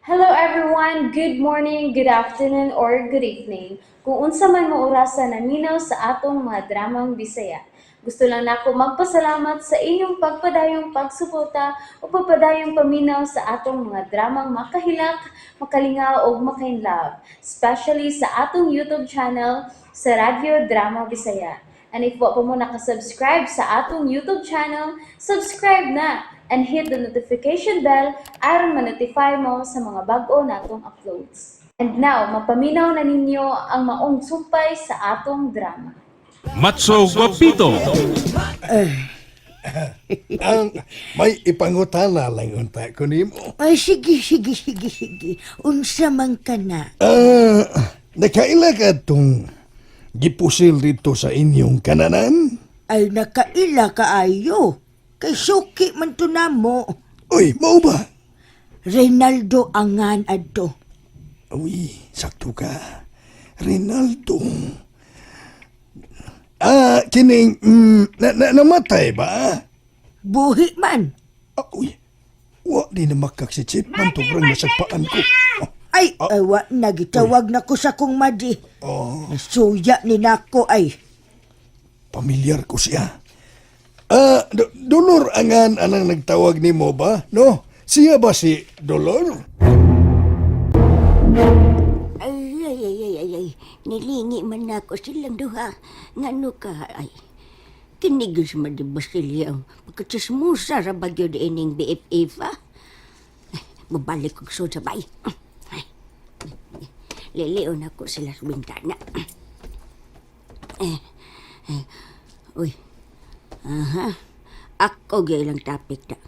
Hello everyone! Good morning, good afternoon, or good evening. Kung unsa man mo orasa naminaw sa atong mga dramang Bisaya. Gusto lang nako magpasalamat sa inyong pagpadayong pagsuporta o pagpadayong paminaw sa atong mga dramang makahilak, makalingaw ug makainlove, especially sa atong YouTube channel sa Radyo Drama Bisaya. And if wa pa mo nakasubscribe sa atong YouTube channel, subscribe na and hit the notification bell aron ma-notify mo sa mga bag-o natong uploads. And now, mapaminaw na ninyo ang maong sumpay sa atong drama. Matso Guapito. Ang may ipangutana lang unta ko nimo. Ay, sige, sige, sige, sige. Unsa man ka na. Ah, nakaila ka tong gipusil dito sa inyong kananan? Ay, nakaila ka ayo. Kay suki man to namo. Uy, mao ba? Reynaldo angan adto. Uy, sakto ka. Rinaldo. Ah, kining na, namatay ba? Buhi man. Ah, uy, wa di na makak si Chip man tubrang nasagpaan ko. Oh, Ay, ay wa nagitawag na ko sa kong madi. oh, Nasuya ni nako ay. Pamilyar ko siya. Ah, Dolor angan anang nagtawag nimo ba? No? Siya ba si Dolor? Ay, ay, ay, ay, ay, ay. Nilingi man ako silang duha. Ngano ka, ay. Kinigil sa Madi Basilio. Pagkatsismusa sa bagyo di ining BFF, ha? Ay, mabalik kong sud sa bay. Ay. Lilion ako sila sa bintana. Eh, eh, uy. Aha. Ako gyud ilang topic ta.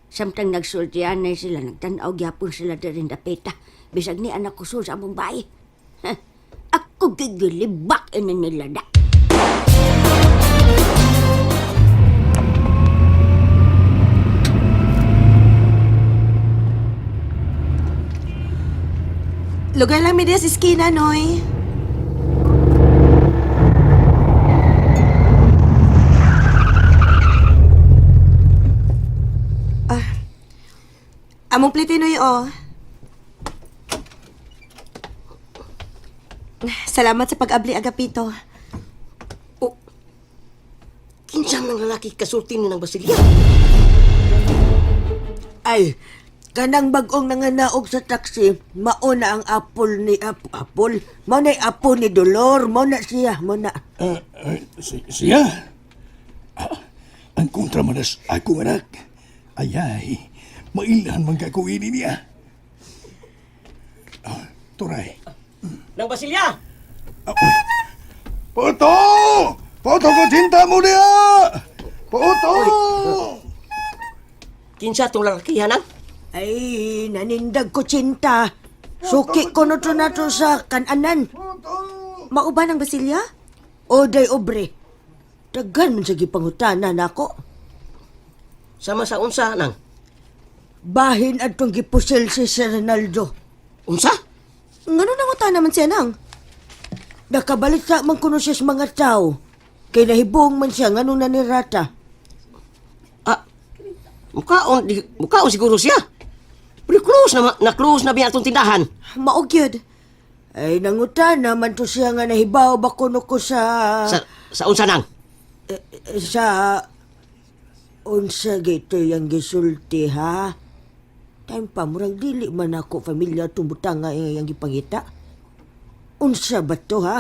Samtang nagsultian na sila, nagtanaw gyapon sila diri dapita. Bisag ni anak ko sa among bahay. Ha, ako gigilibak ini nila da. Lugar lang mi diya sa iskina, Noy. Ah, among plite, Noy, oh. Salamat sa pag-abli, Agapito. Oh, kinsa man lalaki kasulti ni ng Basilio? Ay, kanang bagong nanganaog sa taxi, mao na ang apple ni apple. Mao na apo ni Dolor, mao na siya, mao na. Ah, ah, siya? Ah, ang kontra manas akong anak. Ayay, mailhan man ka ko ini niya. Ah, turay. Nang Basilya! Ah, uy. Poto! Poto ko cinta mo niya! Poto! Kinsa tong lalaki hanang? Ay, nanindag ko tsinta. Suki ko no to nato sa kananan. Mao ba ng Basilya? Oday obre. Daghan man sa gipangutana nako. Sama sa unsa nang? Bahin atong gipusil si Sir Ronaldo. Unsa? Ngano nangutana man siya nang? Nakabalita man kuno siya sa mga tao. Kay nahibong man siya nganong nanirata. Ah, mukaon siguro siya. Pero close na na close na biya atong tindahan. Mao gyud. Ay, nangutana man to siya nga nahibaw ba kuno ko sa... Sa unsa nang? Sa... Unsa gito yung gisulti, ha? Time pa, murag dili man ako familiar itong butang nga yung gipangita. Unsa ba to, ha?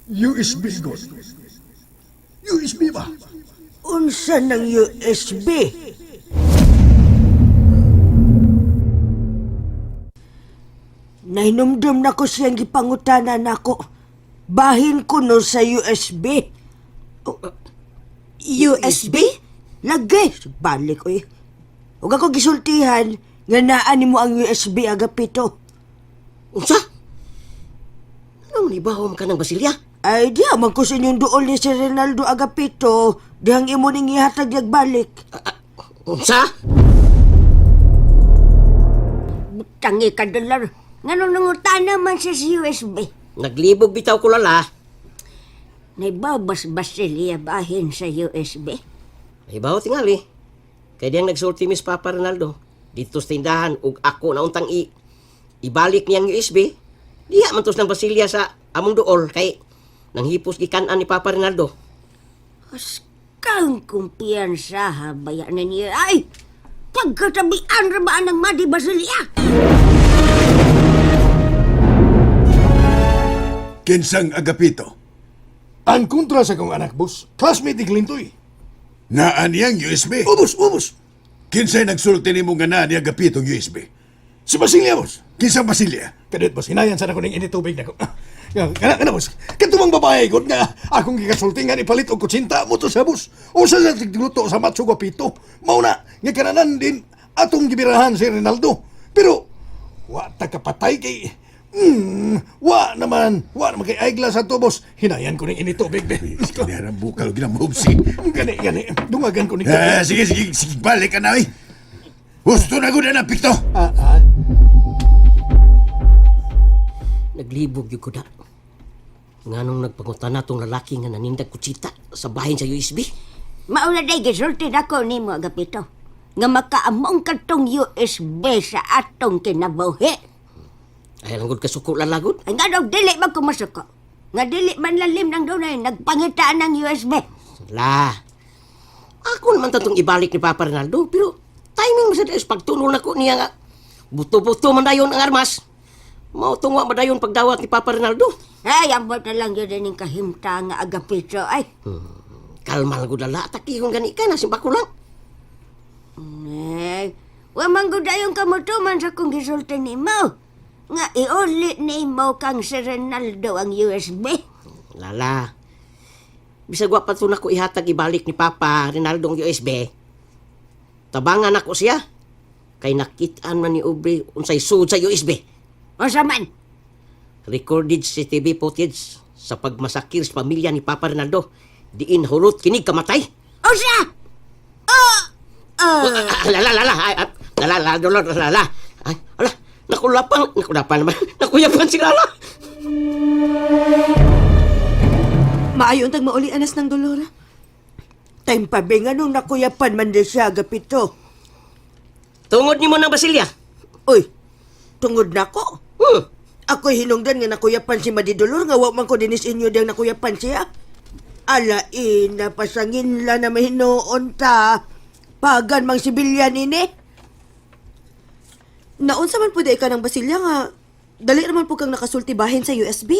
USB ko. USB ba? Unsa ng USB? Nahinumdum na ko siyang gipangutana nako. Bahin ko no sa USB. USB? Lagi, balik oy. Huwag ako gisultihan nga naa nimo ang USB Agapito. Unsa? Ano ni bahom ka ng Basilya? Ay, diya man ko sa inyong duol ni si Ronaldo Agapito. Dihang imo ning ihatag balik. Unsa? Tangi ka dolar. Ngano nangutana man siya sa USB? Naglibog bitaw ko lala. Naibabas Basilia bahin sa USB? Ay bawo tingali. Kay diyang nagsulti Miss Papa Ronaldo dito sa tindahan ug ako na untang ibalik niyang USB. Diha man tos ng Basilia sa among duol kay nanghipos gikan-an ni Papa Ronaldo. Kang kumpiyansa ha, bayan na niya. Ay! Pagkatabian ra ba ng Madi Basilia? Kinsang Agapito. Ang kontra sa kong anak, boss. Classmate ni Clintoy. Naa niyang USB. Ubos, ubos. Kinsay nagsulti nimo nga naa ni Agapito ang USB. Si Basilia, boss. Kinsang Basilia. Kadit, boss. Hinayan sana ko ning initubig na ko. Kana, kana, boss. Katumang babae, god nga. Akong gikasulti nga ipalit og kutsinta mo to sa boss. Usa sa tigluto sa Matso Guapito. Mauna, nga kananan din atong gibirahan si Rinaldo. Pero, wa ta kapatay kay... wa naman kay Aigla sa to, boss. Hinayan ko ning initubig, be. Kaya bukal ginamubsi. Gani, gani. Dungagan ko ning Ah, sige, sige, sige, balik ka na, eh. Gusto na gud na pikto. Ah, ah. Naglibog yung kuda. Nganong nagpangutan na tong lalaki nga nanindag kutsita sa bahin sa USB. Mauna day gisulti nako nimo Agapito. Nga makaamong katong USB sa atong kinabuhi. Ay lang gud kasuko lalagod. Ay nga daw dili man ko masuko. Nga dili man lalim ng dunay nagpangitaan ng USB. La. Ako naman tatong ibalik ni Papa Ronaldo, pero timing mo sa dayos pagtunol nako niya nga. Buto-buto man dayon ang armas. Mao tungwa man dayon pagdawat ni Papa Ronaldo. Ay, ambot na lang yun ining kahimta nga Agapito ay. Kalma lang gud lala, takihon gani ka na simba ko lang. Ay, wa man gud ayon kamutuman sa kong gisulti nimo. Nga iuli nimo kang si Ronaldo ang USB. Lala. Bisag wa pa to nako ihatag ibalik ni Papa Ronaldo ang USB. Tabangan nako siya. Kay nakit-an man ni Aubrey unsay sud sa USB. Unsa man? Recorded CCTV footage sa pagmasakir sa pamilya ni Papa Ronaldo. Diin hurot kini kamatay. Unsa? Ah, lala, lala, ay, ay, lala, lala, dolor, lala. Ay, ala, nakulapang, nakulapan naman, nakuyapan si Lala. Maayo untag mauli anas ng dolor. Time pa be, nganong nakuyapan man di siya, Agapito. Tungod ni mo ng Basilia. Uy, tungod nako. Ako'y hinungdan nga nakuyapan si Madidolor nga wa man ko dinis inyo diyang nakuyapan siya. Ala, ina, pasangin la na mahinoon ta. Pagan mang sibilyan ini. Naunsa man pud ka ng Basilia nga dali naman po kang nakasulti bahin sa USB.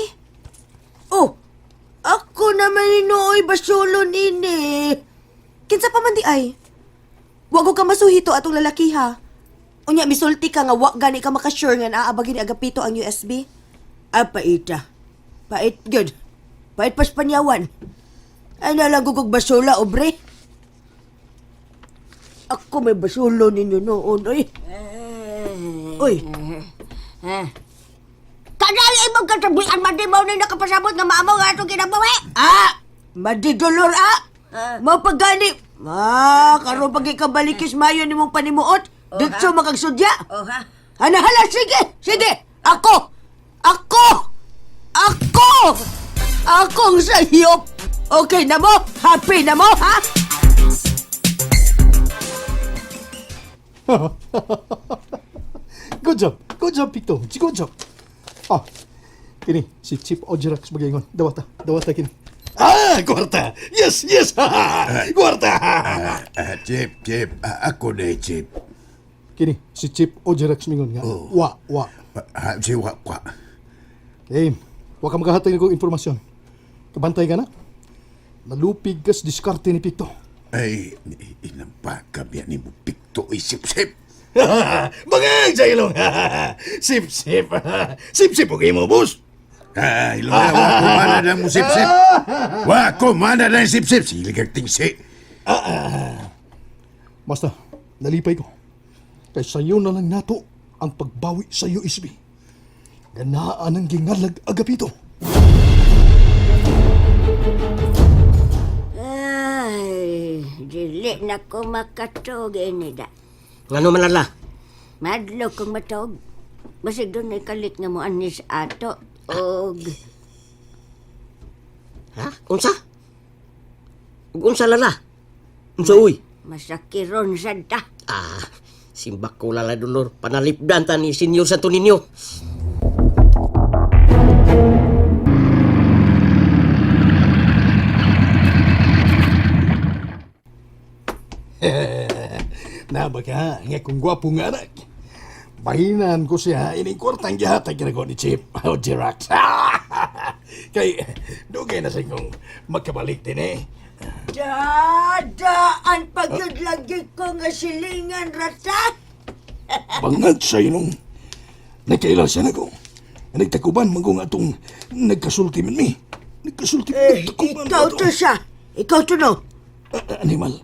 Oh, ako naman inooy basulo nini. Kinsa pa man di ay? Wa ko ka masuhito atong lalaki ha. Unya misulti ka nga wa gani ka makasure nga naaabagin ni Agapito ang USB. Ah, paita. Pait good. Pait pas panyawan. Ay, nalagugog basula, obre. Ako may basulo ninyo noon, oy. Oy, Kanang imong katabian man di mo ni nakapasabot nga maamaw nga atong kinabuhi. Ah! Madidolor ah! Mapagani! Ah, karon pag ikabalikis mayo nimong panimuot, didto makagsudya. Oh ha. Hala, hala, sige! Sige! Ako! Ako! Ako! Akong sayop! Okay na mo? Happy na mo, ha? Good job. Good job, Picto. Good job. Ah, kini, si Chief Ojerax magaingon. Dawata, dawata kini. Ah, kwarta! Yes, yes! Kwarta! Ah, ah, Chip, Chip, ah, ako na eh, Chip. Kini, si Chief Ojerax mingon nga. Wa, wa. Ah, si Wakwa. Eh, wa ka maghahatag kong impormasyon. Kabantay ka na. Nalupig ka sa diskarte ni Picto. Ay, inampaka biya ni mo pikto isip-sip. Bangag sa ilong! Sip, sip! Sip, sip, okay mo, boss! Ah, ilong na, wako mana na mo sip-sip. Wako mana na sip-sip. Sige kag tingsi. Basta, nalipay ko. Kay sayo na lang nato ang pagbawi sa USB. Ganaan ang gingalag agapito. Ay, dili na ko makatog ini da. Ngano man lala? Madlo kong matog. Basig doon ay kalit nga mo anis ato. Og Ha? Unsa? Ug unsa lala? Unsa uy? Masakiron sad ta. Ah, simbak ko lala Dolor. Panalipdan ta ni Senyor Santo Niño. Na ba ka, nga kung gwapo nga anak. Bahinan ko siya, ining kwartang gihatag na ko ni Chip o Jerax. Kay, dugay na sa kong magkabalik din eh. Dadaan pagyud lagi ko nga silingan rata. Bangag sa inong. Nagkaila siya na ko. Nagtakuban man ko nga atong nagkasulti man mi. Nagkasulti Eh, nagtakuban ikaw man to siya. Ikaw to no. Animal.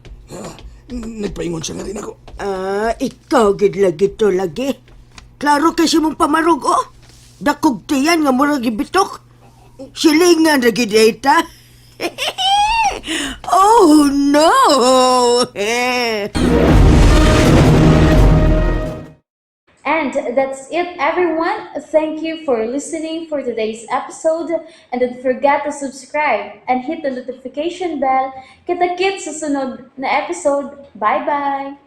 Nagpaingon siya nga rin ako. Ah, ikaw gid lagi to lagi. Klaro kay si mong pamarog oh. Dakog tiyan nga murag gibitok. Silingan ra gid ay ta. Oh no. And that's it, everyone. Thank you for listening for today's episode. And don't forget to subscribe and hit the notification bell. Kita-kits sa sunod na episode. Bye-bye!